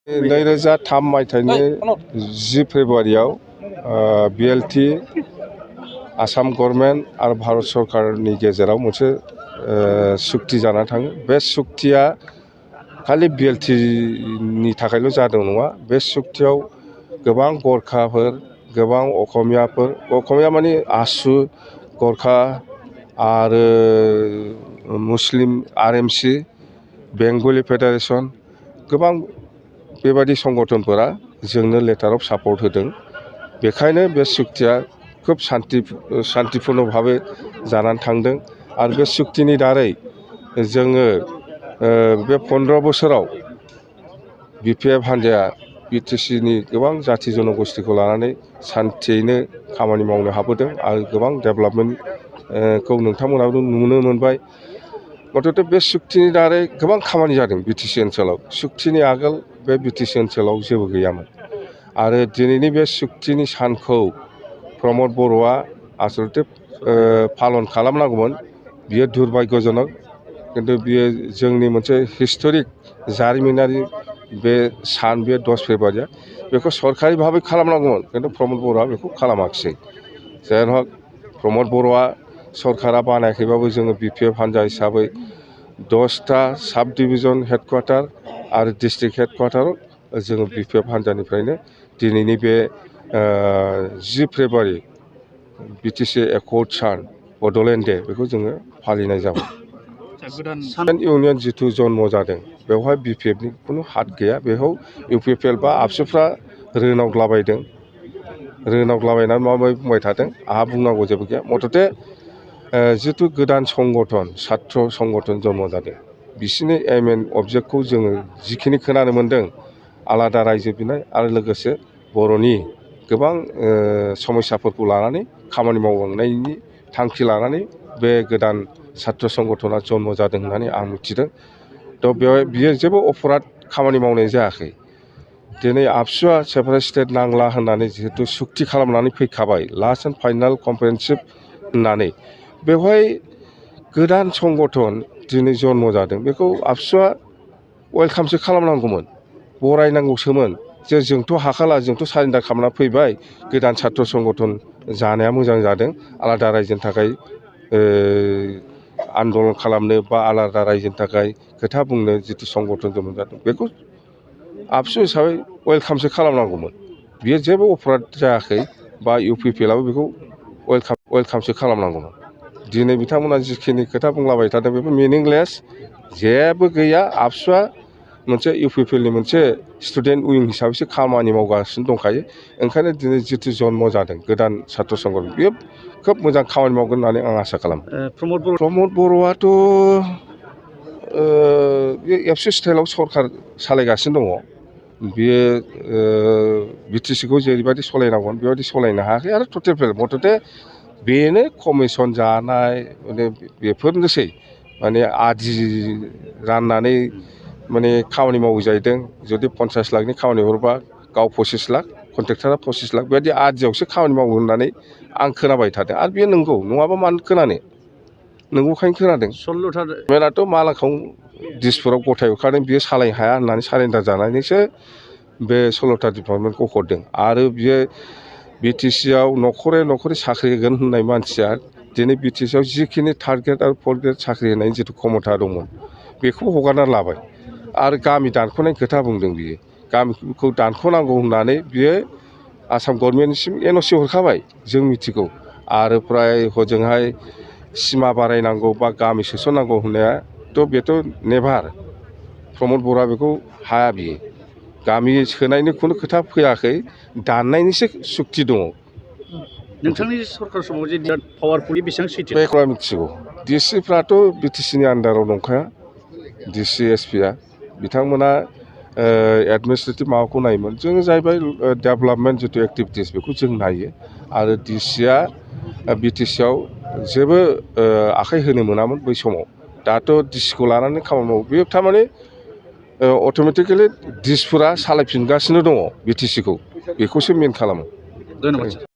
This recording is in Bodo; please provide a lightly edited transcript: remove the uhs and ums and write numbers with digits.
2003 मायथाइनि 10 फेब्रुआरियाव BLT आसाम गभर्नमेन्ट आरो भारत सरकारनि गेजेराव मोनसे सुक्ति जाना थाङो। बे सुक्तिया खालि BLTनि थाखायल' जादों नङा। बे सुक्तियाव गोबां गरखाफोर, गोबां असमिया माने आसु, गरखा आरो मुस्लिम RMC, बेंगलि फेडारेशन गोबां बेबादि संगठनफोरा जोंनो लेटार अफ सापर्ट होदों। बेखायनो बे सुक्तिया खोब शान्तिपूर्ण भाबै जानानै थांदों आरो बे सुक्तिनि दारै जोङो बे 15 बोसोराव BPF हान्जाया BTCनि गोबां जाथि जनगोष्ठीखौ लानानै शान्तियैनो खामानि मावनो हाबोदों आरो गोबां डेभेलपमेन्टखौ नोंथांमोनाबो नुनो मोनबाय। मथथे बे सुक्तिनि दारै गोबां खामानि जादों BTC ओनसोलाव। सुक्तिनि आगोल बे BTC ओनसोलाव जेबो गैयामोन आरो दिनैनि बे सुक्तिनि सानखौ प्रमद बर'आ आसलथे पालन खालामनांगौमोन। बियो दुर्भाग्यजनक, किन्तु बियो जोंनि मोनसे हिस्टरिक जारिमिनारि बे सान, बे 10 फेब्रुआरिया बेखौ सरकारि भाबै खालामनांगौमोन, किन्तु प्रमद बर'आ बेखौ खालामाखिसै। जाय हक प्रमद बर'आ सरकारा बानायाखैबाबो जोङो BPF हान्जा हिसाबै 10टा साब डिभिजन हेडक्वार्टार आरो डिस्ट्रिक्ट हेडक्वार्टाराव जोङो BPF हान्जानिफ्रायनो दिनैनि बे 10 फेब्रुआरि BTC एकर्ड सान, बड'लेण्ड डे, बेखौ जोङो फालिनाय जाबाय। गोदान इउनियन जिथु जन्म जादों, बेवहाय BPFनि खुनु हात गैया। बेखौ UPPL बा आबसुफ्रा रोनावग्लाबायनानै माबा बुंबाय थादों। आंहा बुंनांगौ जेबो गैया। मथथे जिथु गोदान संगठन, छात्र संगठन जन्म जादों, बिसोरनि एम एन्ड अबजेक्टखौ जोङो जिखिनि खोनानो मोन्दों, आलादा रायजो बिनाय आरो लोगोसे बर'नि गोबां समस्याफोरखौ लानानै खामानि मावलांनायनि थांखि लानानै बे गोदान छात्र संगठना जन्म जादों होननानै आं मिथिदों। बेवहाय बियो जेबो अपराध खामानि मावनाय जायाखै। दिनै आबसुआ सेपारेट स्टेट नांला होननानै जिहेतु सुक्ति खालामनानै फैखाबाय, लास्ट एन्ड फाइनाल कमप्रिहेनसिभ होननानै, बेवहाय गोदान संगठन दिनै जन्म जादों, बेखौ आबसुआ वेलकामसो खालामनांगौमोन, बरायनांगौसोमोन। जे जोंथ' हाखाला, जोंथ' सारेन्डार खालामना फैबाय, गोदान छात्र संगठन जानाया मोजां जादों। आलादा रायजोनि थाखाय आन्दलन खालामनो बा आलादा रायजोनि थाखाय खोथा बुंनो जिथु संगठन जन्म जादों, बेखौ आबसु हिसाबै वेलकामसो खालामनांगौमोन। बियो जेबो अपराध जायाखै बा UPPLआबो बेखौ वेलकामसो खालामनांगौमोन। दिनै बिथांमोना जिखिनि खोथा बुंलाबाय थादों, बेबो मिनिंलेस, जेबो गैया। आबसुआ मोनसे UPPLनि मोनसे स्टुडेन्ट उइं हिसाबैसो खामानि मावगासिनो दंखायो। ओंखायनो दिनै जिथु जन्म जादों गोदान छात्र संगठन, बेयो खोब मोजां खामानि मावगोन होननानै आं आसा खालामो। प्रमद बर'आथ' बे एबसु स्टाइलाव सरकार सालायगासिनो दङ। बियो BTCखौ जेरैबायदि सालायनांगौमोन बेबायदि सालायनो हायाखै आरो मथथे बेनो कमिसन जानाय, माने बेफोरनोसै, माने आदि राननानै माने खामानि मावो जाहैदों। जुदि 50 लाखनि खामानि हरबा गाव 25 लाख, कन्ट्रेक्टरा 25 लाख, बेबायदि आदियावसो खामानि मावो होननानै आं खोनाबाय थादों। आरो बेयो नंगौ, नङाबा मानो खोनानो, नंगौखायनो खोनादों। गभर्नमेन्टआथ' मालाखौ दिसपुराव गथाय हरखादों, बियो सालायनो हाया होननानै सारेन्डार जानानैसो बे 16टा डिपार्टमेन्टखौ हरदों। आरो बियो BTCआव न'खरै साख्रि होगोन होननाय मानसिया दिनै BTCआव जिखिनि थार्ड ग्रेड आरो फर्थ ग्रेड साख्रि होनायनि जिथु क्षमता दंमोन, बेखौ हगारना लाबाय आरो गामि दानख'नायनि खोथा बुंदों। बियो गामिखौ दानख'नांगौ होननानै बियो आसाम गभर्नमेन्टनिसिम NOC हरखाबाय, जों मिथिगौ। आरो फ्राय हजोंहाय सिमा बारायनांगौ बा गामि सोसननांगौ होननायाथ' बेथ' नेभार। प्रमद बर'आ बेखौ हाया। बियो गामि सोनायनि खुनु खोथा फैयाखै, दाननायनिसो सुक्ति दङ। नोंथांनि सरकार समाव जे पावारफुलि बेसेबां सैथो बेखौ आं मिथिगौ। DCफ्राथ' BTCनि आन्दाराव दंखाया। DC SPआ बिथांमोना एडमिनिस्ट्रेटिभ माबाखौ नायोमोन। जोङो जाहैबाय डेभेलपमेन्ट जिथु एक्टिभिटिस, बेखौ जों नायो। आरो DCआ BTCआव जेबो आखाइ होनो मोनामोन बै समाव। दाथ' DCखौ लानानै खामानि मावो। बेयो थारमाने अट'मेटिकेलि दिसपुरा सालायफिनगासिनो दङ BTCखौ, बेखौसो मेन खालामो। धन्यबाद।